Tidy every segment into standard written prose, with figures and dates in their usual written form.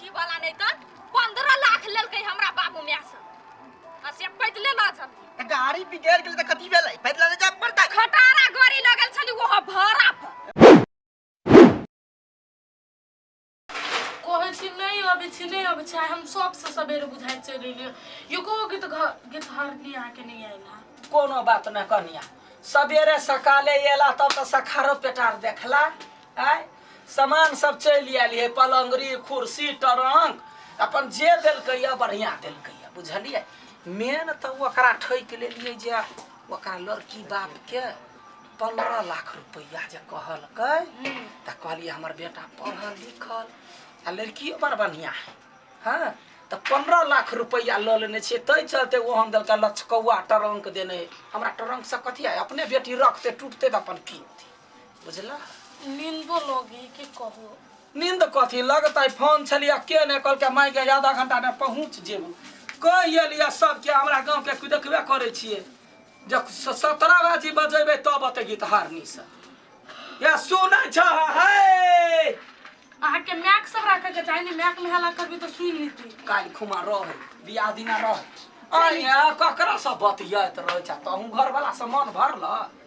टाटी वाला नहीं तऽ 15 लाख लेलकै हमरा बाबू माय से आ से पैदले लऽ जल्दी। तऽ गाड़ी बिगड़ गेलै तऽ कथी भेलै, पैदल नहि जाय पड़तै? खटारा गाड़ी लगल छली ओहो भाड़ा पर। कहै छी नहि अबै छी, नहि अबै छी। आइ हम सबसँ सवेरे बुझाइ चलि एलियै। एको गीत गीत हरनी अहाँके नहि आयल हँ। कोनो बात नहि कनिया, सवेरे सकाले एला तब तऽ सखारो पेटार देखला। आय सामान सब चलि आयल है, पलंगरी कुर्सी ट्रंक अपन जे देलकै या बढ़िया देलकै या, बुझलियै? मेन तऽ ओकरा ठकि लेलियै जे ओकरा लड़की बापके 15 लाख रुपैआ जे कहलकै तऽ कहलियै हमर बेटा पढ़ल लिखल आ लड़कियो बड़ बढ़िआँ है। हँ तऽ 15 लाख रुपैआ लऽ लेने छियै, ताहि चलते ओ हम देलकै लचकौआ ट्रंक देने। हमरा ट्रंकसँ कथी है, अपने बेटी रखतै टूटतै तऽ अपन कीनतै, बुझला? नींदो लगी की कहू। नींद कथी लगतै, फोन छलियै के नहि कहलकै माय के आधा घंटामे पहुँच जेबू। कहि एलियै सबके, हमरा गाँवके देखबे करै छियै जब 17 बाजी बजेबै तब अतै गीत हारनी से या सुनै छ हे। अहाँके मैक सब राखै के चाही ने, मैक में हल्ला करबी तऽ सुनि लेती। काल्हि खुमा रहै बियाह दिना रहै आइया ककरा से बतियाइत रहै छ तहूँ घरवाला से मन भरल?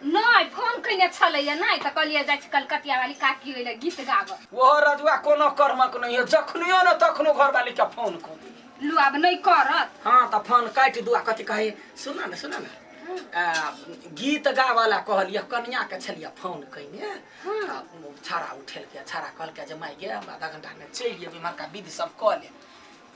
नहि, फोन कयने छलैया नहि तऽ कहलियै जाइ छी कलकतिया वाली काकी ओहि लए गीत गाबऽ। ओहो रजुआ कोनो कर्मक नहि है, जखनियो ने तखनो घरवाली के फोन कऽ दी। लू आब नहि करत। हाँ तऽ फोन काटि दू। आ कथी कहै, सुना ने, सुना ने, गीत गाबऽ लए कहलियै कनियाके छलियै फोन कयने, छाड़ा उठेलकै, छाड़ा कहलकै जे माय गे हम आधा घंटामे चलि जेबै, इम्हरका विधि सब कऽ ले।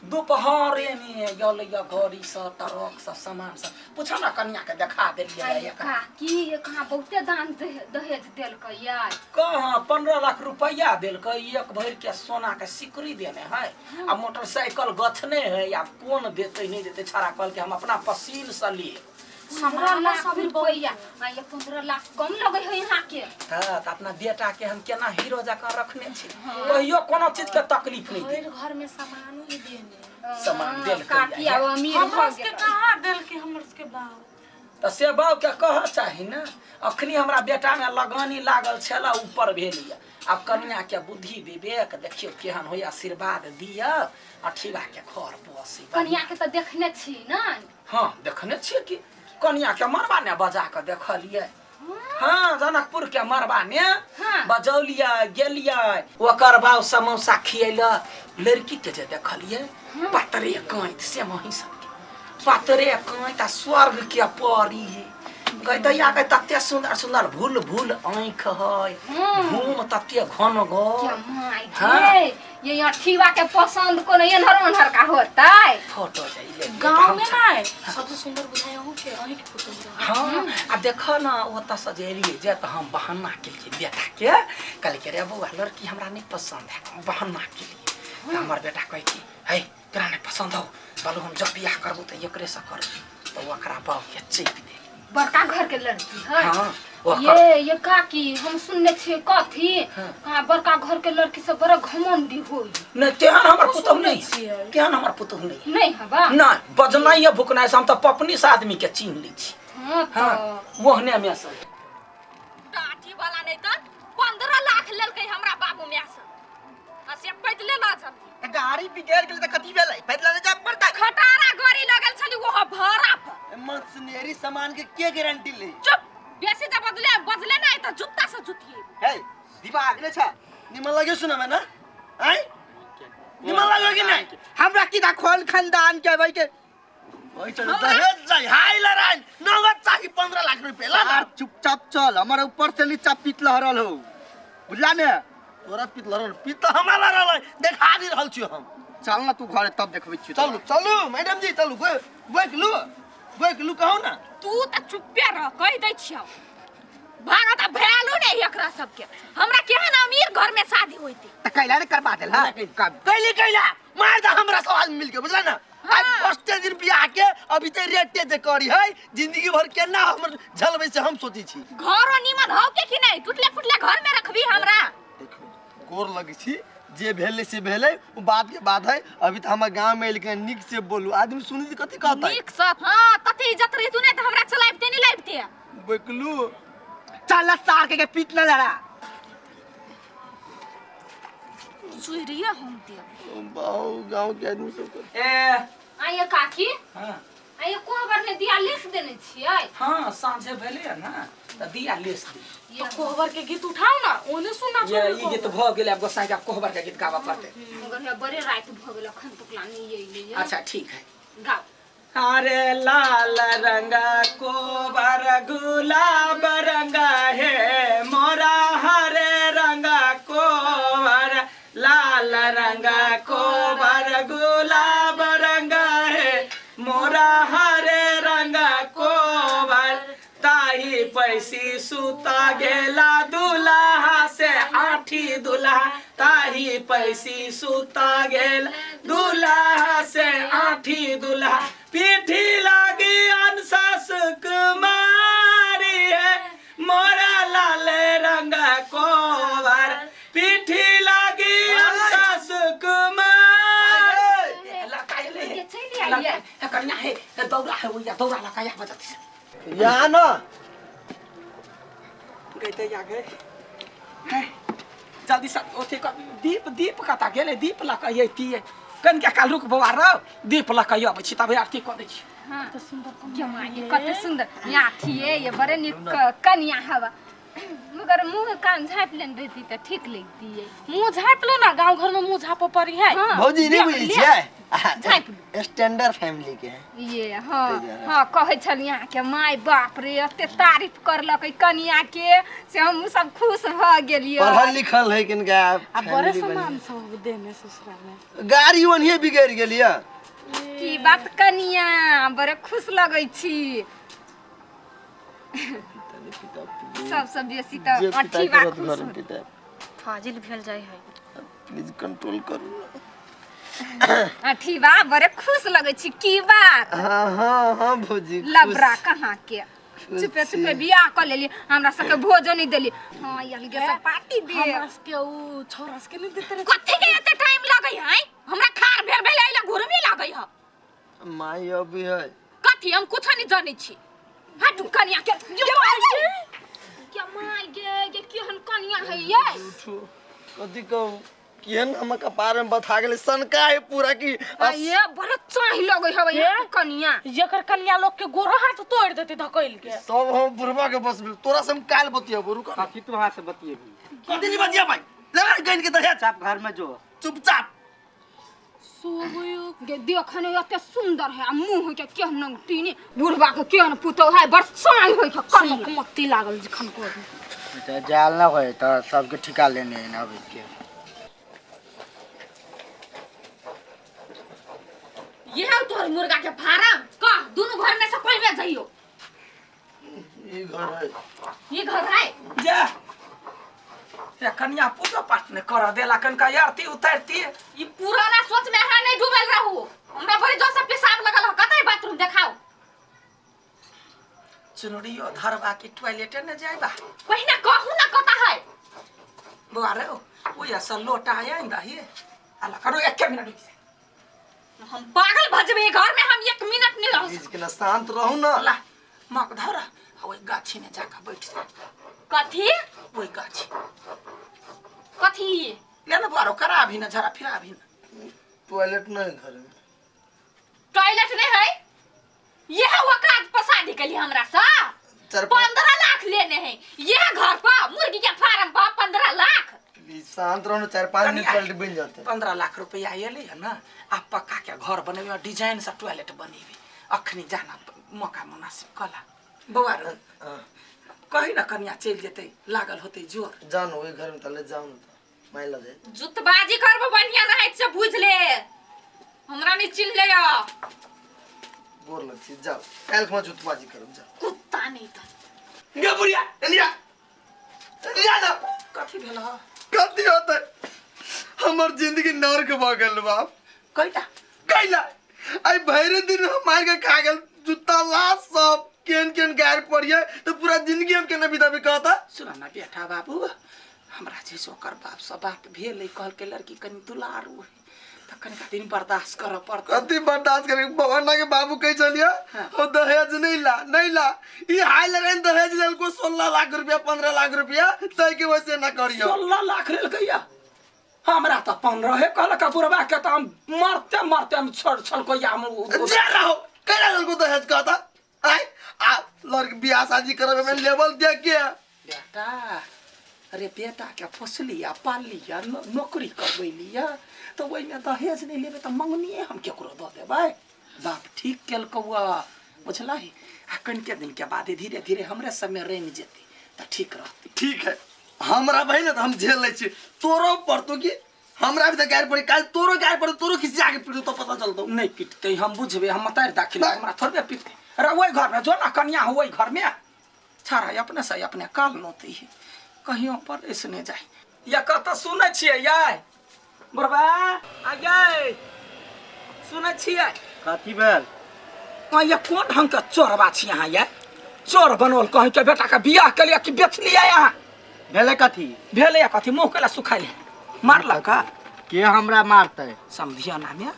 दुपहरे मे एलैया गाड़ी सब ट्रक सब सामान सब, पूछो ना कनिया के देखा देलियै अरे एकरा। काकी कहाँ बहुते दान दहेज देलकै यार। कहाँ 15 लाख रुपया देलकै, एक भरि के सोना के सिकरी देने है आ मोटरसाइकिल गछने है। आब कोन देतै नहि देतै, छाड़ा कहलकै हम अपना पसीन से लेब। 15 लाख रुपया आ ये 15 लाख कम लगे है यहाँ के। हाँ तऽ अपना बेटा के हम केना हीरो जकाँ रखने छी, कहियो कोनो चीज के तकलीफ नहीं भरि घर में सामानो ही देने। सामान देलकै। काकी आब अमीर हमरा भऽ सबके गेल। कहाँ देलकै हमर सबके बाप? तऽ से बाप के कह चाही ने। अखनी हमरा बेटा में लगानी लागल छल ऊपर भेल यऽ। आब कनिया के बुद्धि विवेक देखियौ केहन होय, आशीर्वाद दिअ अठीबा के घर बसी। कनिया के तऽ देखने छी ने? हाँ देखने छियै कि कनिया के मरबा ने बजा के देखलियै। हाँ जनकपुर के मरबा ने बजौलियै गेलियै, ओकर बाप समोसा खियैल। लड़की के जे देखलियै पतरे काँति से मही सबके पतरे काँति आ स्वर्ग के परी गै दैया गै, तते सुंदर सुंदर भूल भूल आँखि है, घूम तते घन गो। क्या माय हाँ। गे, ये अठीवा के पसंद कोनो एन्हर ओन्हर का होतै? फोटो जाइ गाँव में ना सबसे सुंदर बुझाइ अहूँ के, अहीं के फोटो रहै। हाँ आ देख न ओतऽ से जे एलियै जे तऽ हम बहाना केलियै बेटा के, कहलियै रे बौआ लड़की हमरा नहि पसंद है, बहाना केलियै। तऽ हमर बेटा कहै कि हे तोरा नहि पसंद हौ, बालू हम जब बियाह करबो तऽ एकरे से करबो। तऽ ओकरा बाप के चेप देली। बड़का घर के लड़की है। हाँ ओकर ये काकी हम सुनने छियै कथी कहाँ बड़का घर के लड़की सब बड़ा घमंडी होई। नहि तेहन हमर पुतहु नहि छियै। तेहन हमर पुतहु नहि। नहीं हबा? नहि बजनाइ या भुकनाइ से हम तऽ पपनी से आदमी के चिन्ह लै छी। हाँ हाँ तऽ ओहने मे से टाटी वाला नहीं तऽ 15 लाख लेलकै हमरा बाबू माय से आ से पैदले लऽ जल्दी। तऽ गाड़ी बिगड़ गेलै तऽ कथी भेलै, पैदल नहि जाय पड़तै? खटारा गाड़ी लगल छली ओहो भाड़ा पर। मशीनरी सामान के के गारंटी ले? चुप बेसी तऽ बदले बजले नहीं तऽ जूता से जुतिए। हे दिमाग ने छ निमन लगे सुनमे ना? आय निमन लगे कि नहीं? हमरा की दा खोल खानदान के भाई के ओइ चल दहेज जाय हाय लड़ाई नगद चाही 15 लाख रुपया ला ना। चुपचाप चल, हमारा ऊपर से नीचा पीत लहरल हो, बुझला ने? तोरा पीत लहरल, पीत तऽ हमरा लहरल है, देखा दे रहल छियो हम। चल ना तू घरे तब देखबै छियो। चलू चलू मैडम जी चलू, गोइक लू, गोइक लू कहू ना। तू तऽ चुप्पे रह, कहि दै छियौ भागत आ भैलू नहीं एकरा सबके। हमरा केहन अमीर घर में शादी होइते तऽ कैला ने करबा देल? हाँ कैली कैला मार दा हमरा सब आदमी मिलके, बुझला ना? आइ फर्स्टे दिन बियाह के अभी ते रेटे जे करी है, जिंदगी भर केना हमर झलबै से हम सोचै छी। घरो निमन हौ के कि नहीं? टूटले फुटले घर में रखबी हमरा? देखो गोर लगै छी, जे भेलै से भेलै, ओ बात के बात है। अभी तऽ हमर गाँव में एलकै, नीक से बोलू, आदमी सुनी तऽ कथी कहतै? नीक से हाँ तते इज्जत रही तू नहीं तऽ हमरा चलाबिते नहीं लाबिते। बकलू चल सार के पीट न लड़ा। चुहरिए हम देब। बहु गांव के आदमी सब के। ए आइए काकी। हाँ। आइए कोहबर में दिया लिख देने छियै। हाँ, साँझे भेलै ने तऽ दिया लेस दी। तो कोहबर के गीत उठाओ ना, ओने सुना। ये ई गीत भऽ गेलै, आब गोसाई के आब कोहबर के गीत गाबऽ पड़तै। मगर हे बड़े राति भऽ गेल, अखन तक ला नहीं अइलै ये। अच्छा ठीक है। गाओ। अरे लाल रंग कोबर गुलाब रंग है मोरा हरे रंग कोबर, लाल रंग कोबर गुलाब रंग है मोरा हरे रंग कोबर, ताही पैसी सुता गेला दुल्हा से आठी दुल्हा, ताही पैसी सुता गेल दुल्हा से आठी दुल्हा, पीठी लागी अनसास कुमारी है मोरा लाल रंग कोबर, पीठी लागी अनसास कुमार। ये चलि आइए। कन्या है दौड़ा है भैया, दौड़ा लगा बजत यहाँ न गए ते या गए हैं, जल्दी से ओथे क दीप दीप कता गेलै, दीप लऽ कऽ अइतियै कनिका काल रुक बौआ रौ, दीप लऽ कऽ अबै छी तब आरती कऽ दै छी। हाँ ये माँ, ये कते सुंदर यहाँ थिए, ये बड़े नीक कनिया हवा, मगर मुंह कान झाँपि लेने रहती तऽ ठीक लगती। मुंह झाँप लो ना, गांव घर में मुंह झाँपऽ पड़ी है। हाँ, भौजी नहीं ले- बुझै ले- छियै? झाँपि लू। स्टैंडर्ड फैमिली के है। ये हाँ। ताहि दुआरे। हाँ, कहै छलियै अहाँके माय, बाप रे, एते तारीफ करलकै कनिया के से हमहूँ सब खुश भऽ गेलियै। पढ़ल लिखल है किनका। आ बड़े फैमिली सामान बढ़िया। सब देने ससुराल में। गाड़ी ओनहिए बिगड़ि गेल यऽ। की बात कनिया, बड़े खुश लगै छी। सबसँ बेसी तऽ जे पिताई अठीबा करत खुश घर में होत। पिताई। फाजिल भेल जाइ है। प्लीज कंट्रोल करू। अठीबा बड़े खुश लगै छी, की बात? हाँ हाँ हाँ भौजी, खुश- लबरा कहाँ के खुश चुपे छी। चुपे बियाह कऽ लेली, हमरा सबके भोजो नहीं देली। हाँ, अलगे से पार्टी दे। हमरा सबके उ छौरा सबके नहीं देते रहे। कथी के एते टाइम लगै है? हमरा खार भेल भेल अइला घुरमी लगै है। माई अभी है। कथी हम कुछ नहीं जानै छी। हटू कनिया के, ये माय गे, ये माय गे, ये केहन कनिया है ये? उठू, कथी कहू, केहन हमर कपार में बथा गेलै, सनका है पूरा की। आ ये बड़ा चाहि लगै हवे ये कनिया। एकर कन्या लोग के गोरो हाथ तोड़ देते धकैल के। सब हम बुढ़वा के बस में, तोरा से हम काल बतियाबो, रुक। कथी तू वहाँ से बतियेबी? कथी नहीं बतिया भाई, लगा गइन के दहेज। चुपचाप घर में जो। चुपचाप। सोबो गे देखने एते सुंदर है आ मुंह के केहन नंगटीनी, बुढ़वा के केहन पुतोह है, बड़ चाहि होय के कनिया। मत्ती लागल जखन को। तो जाल ना होए तो सबके ठिका लेने है ना अभी के। ये है तोहर मुर्गा के फार्म, कह दुनू घर में से कोई में जइयो। ई घर है। ये घर है। जा ये कन्या पूजा पाठ नहीं कर देला, कनका आरती उतारती। ई पुराना सोच में अहाँ नहीं डूबल रहू, हमरा बड़ी जोर से पेशाब लगल ह, कतई बाथरूम देखाओ। चुनरियो धरबा के टॉयलेटे न जाइबा। पहिने कहू ना कता है। बौआ रे, ओया से लोटा आइन दही अला करो, एक मिनट रुक जा। हम पागल भजबे, घर में हम एक मिनट नहीं रह। प्लीज के शांत रहू ना। ला माँ के धर आ ओहि गाछी में जाकर बैठ जा। कथी? ओहि गाछी। कथी? ले ना बुआरो, करा भी ना, जरा फिरा भी ना। टॉयलेट नहीं घर में। टॉयलेट नहीं है? यह औकात पर शादी के लिए हमरा सा चार पाँच 15 लाख लेने हैं यह घर पर, मुर्गी के फार्म पर 15 लाख। प्लीज शांत रहो ना, 4-5 मिनट कनिया। टॉयलेट बन जाते। 15 लाख रुपया एलै है ना, आ पक्का के घर बनेबे, डिजाइन से टॉयलेट बनेबे। अखनी जाना मौका मुनासिब कला बौआ रे। हाँ। कही ना कनिया चलि जेतै, लागल होतै जोर। जान ओहि घर में तले जाओ ना, माइ लऽ जाए। जुतबाजी करबो बढ़िया नहीं से बुझ ले, हमरा नहीं चिन्ह ले। गोर लग छी, जाओ काल्हि खुमा जुतबाजी करब, जाओ। कुत्ता नहीं तो गे बुढ़िया, एलिया एलिया ना। कथी भेल ह? कथी होतै, हमर जिंदगी नर्क भऽ गेल बाप। कैला? कैला आइ भरि दिन हम मारि के खा गेल, जुत्ता लाश सब केहन केहन गारि पड़िए, तो पूरा जिंदगी हम केना बिताबी कहता। सुन ना बेटा बाबू, हमरा जे से ओकर बाप से बात भेलै, कहलकै लड़की कनि दुलारू है तऽ कनिका दिन बर्दाश्त करऽ पड़तै। कथी बर्दाश्त करे? भगवान के बाबू कह चलिए हाँ। ओ दहेज नहीं ला, नहीं ला, ई हाई लगाइन दहेज लेलको 16 लाख रुपया 15 लाख रुपया, तै के वैसे ना करियो। 16 लाख लेलकै या? हमरा तऽ 15 कहलक बुढ़बा के तऽ हम मरते मरते हम छोड़ छलको या हम जे रहो कैला लड़को दहेज कहता आय आ लड़की बियाह शादी करबे में लेवल दे के बेटा अरे बेटा के पोसलिया पाललिया नौकरी करबैलिया तऽ ओहिमे दहेज नहि लेबै तऽ मंगनिए हम केकरो दऽ देबै बाप ठीक केलकौ बुझलही आ कनिके दिनके बाद धीरे धीरे हमरे सबमे रमि जेतै तऽ ठीक रहतै ठीक है हमरा भाई ने तऽ हम झेल लै छी तोरो पड़तो कि हमरा भी तऽ गारि पड़ी काल्हि तोरो गारि पड़तो तोरो खिसिया के पीटतो तो पता चलतो नहि पिटतै हम बुझबै हम मतारि दाखिल हमरा थोड़बे पिटतै अरे ओहि घरमे जो ना कनिया हो ओहि घरमे छाड़ा अपने से अपने काल नोतै है कहियो पर ऐसने जाय या कतऽ सुनै छियै याय बुढ़बा आ यै सुनै छियै कथी भेल अहाँ ये कोन ढंग के चोरबा छी अहाँ ये चोर बनोल कहीं के बेटा के बियाह के लिए कि बेचलियै अहाँ भेलै कथी भेलै कथी मुँह केला सुखाइल मारलक का के हमरा मारतै समधिया नामे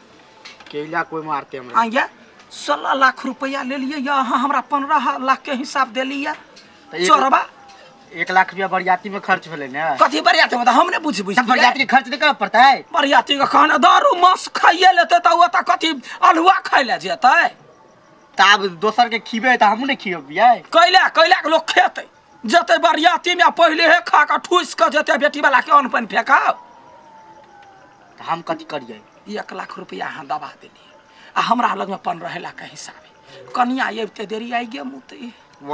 केला कोई मारते हमरा अहाँ ये 16 लाख रुपया लेलियै या अहाँ हमरा 15 लाख के हिसाब देलियै तऽ एक- चोरबा 1 लाख रुपया बरियाती में खर्च भेलै ने कथी बरियाती में तऽ हम नहि बुझि बुझि तब बरियाती के खर्च नहीं करऽ पड़तै बरियाती के खाना दारू मांस खाइए लेतै तऽ ओतऽ कथी अल्हुआ खाइ लए जेतै तऽ आब दोसर के खिबे तऽ हमहूँ ने खियबियै कैला कैला के लोक खेतै जेतै बरियाती में पहिले हे खा कऽ ठूसि कऽ जेतै बेटी वाला के अन्न पानि फेकाउ तऽ हम कथी करियै 1 लाख रुपया अहाँ दबा देलियै आ हमरा लगमे 15 लाख के हिसाब कनिया अबिते देरी आइ गे मुतै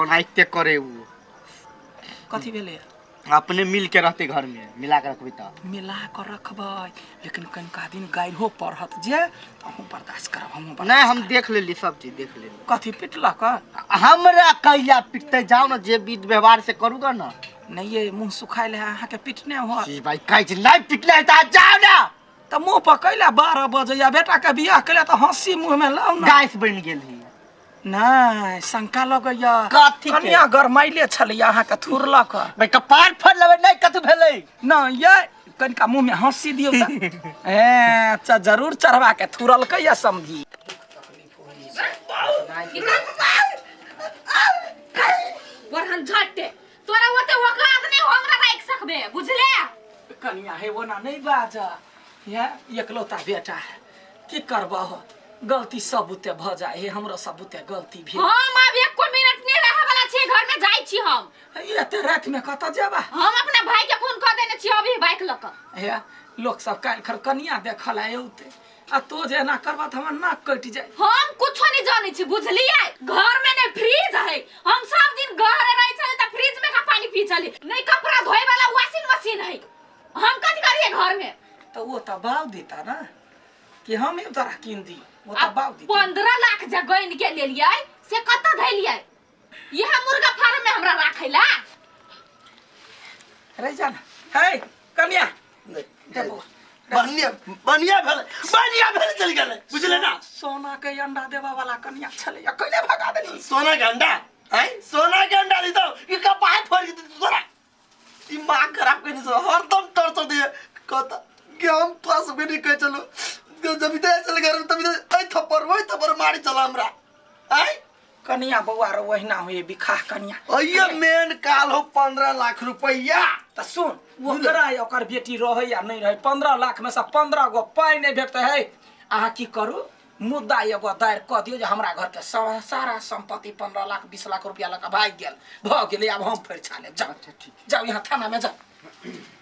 ओनाहिते करे उ कथी भेलै अपने मिल के रहते घर में मिला के रखबे तऽ मिला कऽ रखबै लेकिन कनिका दिन गारिहो पढ़त जे तऽ अहूँ बर्दाश्त करब हमहूँ नहीं बर्दाश्त हम देख लेली सब चीज देख लेली करब। कथी पिटलक हमरा कैला पिटते जाओ ना जे विध व्यवहार से करूँगा ना नहीं ये मुँह सुखायल है अहाँके पिटने हो जी भाई कहै छी नहीं पिटने है तऽ जाओ ना तऽ मुँह पर कैला 12 बजे या बेटाके बियाह कैला तऽ हँसी मुँहमे लाउ ना गैस बनि गेल ही नहि शंका लगैया कथी के? कनिया गरमाइले छलैया अहाँके थुरलक भाई कपार फोड़ लेबै नहीं कथू भेलै नहि ये कनिका मुँहमे हँसी दियौ तऽ ए अच्छा जरूर चढ़वा के थुरलकै या समझी बरहन झट्टे तोरा ओते औकात नहीं हो हमरा राखि सकबे बुझले कनिया हे ओना नहि बाज या एकलौता बेटा है की करबह गलती सब बुते भऽ जाइ है हमरो सब बुते गलती भेल हम आब एको मिनट नहीं रहे वाला छी घर में जाइ छी हम एते रातिमे कतऽ जेबा हम अपना भाई के फोन कऽ देने छी अभी बाइक लऽ कऽ हे लोक सब काल्हि खर कनिया देखल औते आ तो जे एना करबा तऽ हमर नाक कटि जाय हम कुछो नहीं जानै छी बुझलियै घर में नहीं फ्रिज है हम सब दिन घर रहै छली तऽ फ्रिज में का पानी पी छली नहीं कपड़ा धोए वाला वॉशिंग मशीन है हम कथी करिए घर में तऽ ओ तऽ बाउ देता ना कि हम तोरा कीन दी ओ तऽ बाउ देता 15 लाख जे गैन के लेलियै से कतऽ धैलियै यह मुर्गा फार्म में हमरा राखैला रे जाना हे कन्या देबो बढ़िया बढ़िया भेलै बढ़िया भेलै चलि गेलै बुझले ना सोना के अंडा देबा वाला कन्या छलै आ कैले भगा देली सोना के अंडा हैं सोना के अंडा दी तो ई कपार फोड़ के दी तोरा दिमाग खराब करी सो हरदम टॉर्चर दिए कहता कि हम तोरा सबके नहीं कहे चलो जब इधर चल घर तब इधर ऐ थप्पड़ वही थप्पड़ मारी चला हमरा आय कनिया बौआ रो ओहिना होइए बिखाह कनिया अइये मेन काल हो 15 लाख रुपया तऽ सुन ओकरा या ओकर बेटी रहै या नहि रहै 15 लाख में से 15 गो पाइ नहि भेटतै है अहाँ की करू मुद्दा एगो दायर कऽ दियौ जे हमरा घरके सारा सम्पत्ति 15 लाख 20 लाख रुपया लऽ कऽ भागि गेल भऽ गेलै आब हम फरिछा लेब जाउ जाउ यहाँ थानामे जाउ।